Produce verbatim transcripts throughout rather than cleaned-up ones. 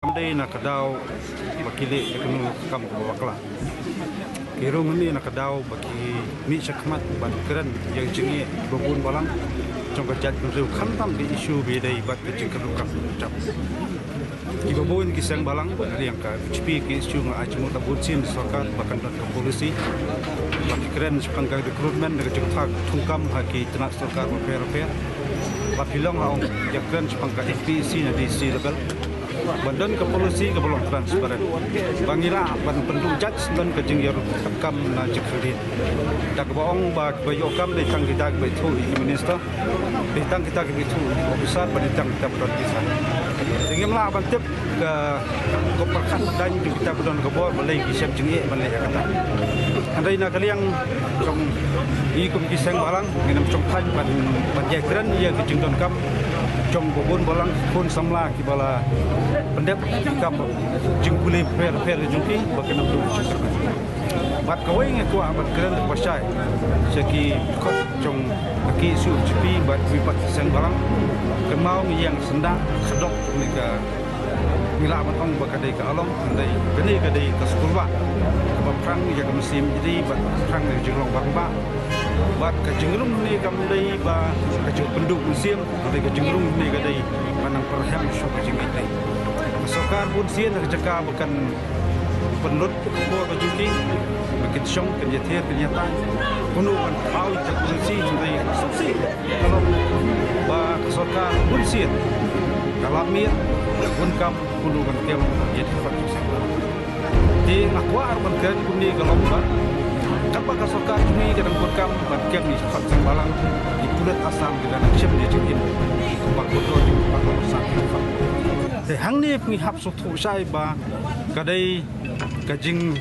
Kam dei na ka daw ba ki leh ïa kano ka kam kaba bakla. Ki rung hangne na ka daw ba ki mih shakhmat ban kren ïa ka jingeh ba bun balang jong ka jaitbynriew, khamtam ka issue ba ïadei bad ka jingkyrduh kam jam. Kiba bun ki seng balang, na liang ka B J P ki issue nga ai jingmut da bun sien sorkar ba kan don ka policy ba ki kren shaphang ka recruitment da ka jingthung kam ha ki tnat sorkar bapher bapher. Ba phi long ha ong ïa kren shaphang ka M P E C na D C level. Ban don ka policy kaba long transparent. Ba ngi lah ban pynduh jait don ka jingïarap kam na jingkyrduh. Da kaba ong ba kiba ïoh kam dei tang kita kiba ithuh ïa ki minister. Dei tang kita kiba ithuh ïa ki officer, ba dei tang kita ba don visa. Te ngim lah ban tip ka, ka pyrkhat dang jong kita ba don ka bor balei ki shem jingeh ban leh ïa kata. Hynrei na ka liang jong ngi kum ki seng balang, ngin ym shong thait ban, ban ïakren ïa ki jingdonkam jong ba bun balang khun samla kiba la pyndep ki kam jingpule pher pher jong ki ba kin ym duh jingkyrmen. Bad kawei nga kwah ban kren ba shai sha ki kot jong ka K S U B J P bad kiwei pat ki seng balang. Kynmaw ngi ïeng syndah khadok ne ka, ngi lah ban ong ba ka dei ka along, ka dei, kane ka dei ka skulbah kaba phrang ïa ka mynsiem ïa dei bad phrang ïa ka jinglong rangbah. Bad ka jingrung ne kam dei ba ka jingpynduh mynsiem, ka dei ka jingrung ne ka dei ba nang pyrhem shuh ka jingïadei. Ka sorkar bun sien ka jaka ba kan pynlut ka por ka jong ki ba kin shong, kin ïathiar, kin ïatai. Kumno kan thaw ïa ka policy jong ka suk si ka long ba ka sorkar bun sien ka lap miet bun kam kumno kan kem ïa ki khot jong seng. Te nga kwah ban kren kumne ka long ba katba ka sorkar jong ngi ka dang bun kam ban kem ïa ki khot seng balang, ki pulit Assam ki dang shem ïa jingim ba kordor jong ka sorkar. Te hangne ngi hap sngewthuh shai ba ka dei ka jing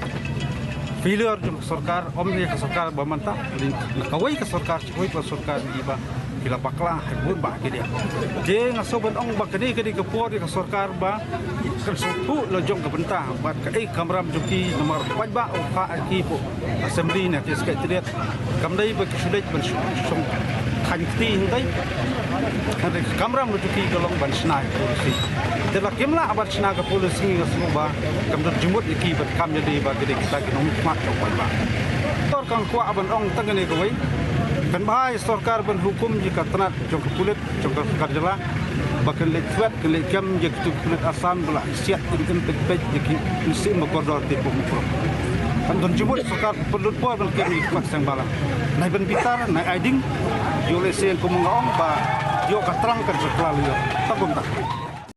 failure jong ka sorkar, ym ne ka sorkar ba mynta, na kawei ka sorkar, kawei ka sorkar ngi ba ki la bakla ha bun ba ki dei. Te nga sngewbha ban ong ba kane ka dei ka por ïa ka sorkar ba kan sngewthuh la jong ka bynta bad kaei ka kamram jong ki namar paidbah u phah ïa ki hapoh Assembly ne ka Secretariat. Kam dei ba ki shu leit ban shong thaiñ kti hynrei, hynrei ka kamram la jong ki ka long ban shna ka policy. Te la kim lah ban shna ka policy nga sngewbha kam don jingmut ïa ki ban kam ïa dei ba ki dei kita ki nongmihkhmat jong paidbah. Tor kan kwah ban ong tang kane kawei, pynbha ïa sorkar ban hukum ïa ka tnat jong ka pulit jong ka sorkar jylla ba kan leit thwet, kan leit kem ïa kitu ki pulit Assam ba la siat im im peit peit ïa ki mynsiem ba kordor te pum pum. Kan don jingmut sorkar pynlut por ban kem ïa ki khot seng balang. Nai ban bitar, nai ai ding. Ïoh lehse kum nga ong ba ïoh ka trang kan sa kla lyiur. Ta kumta.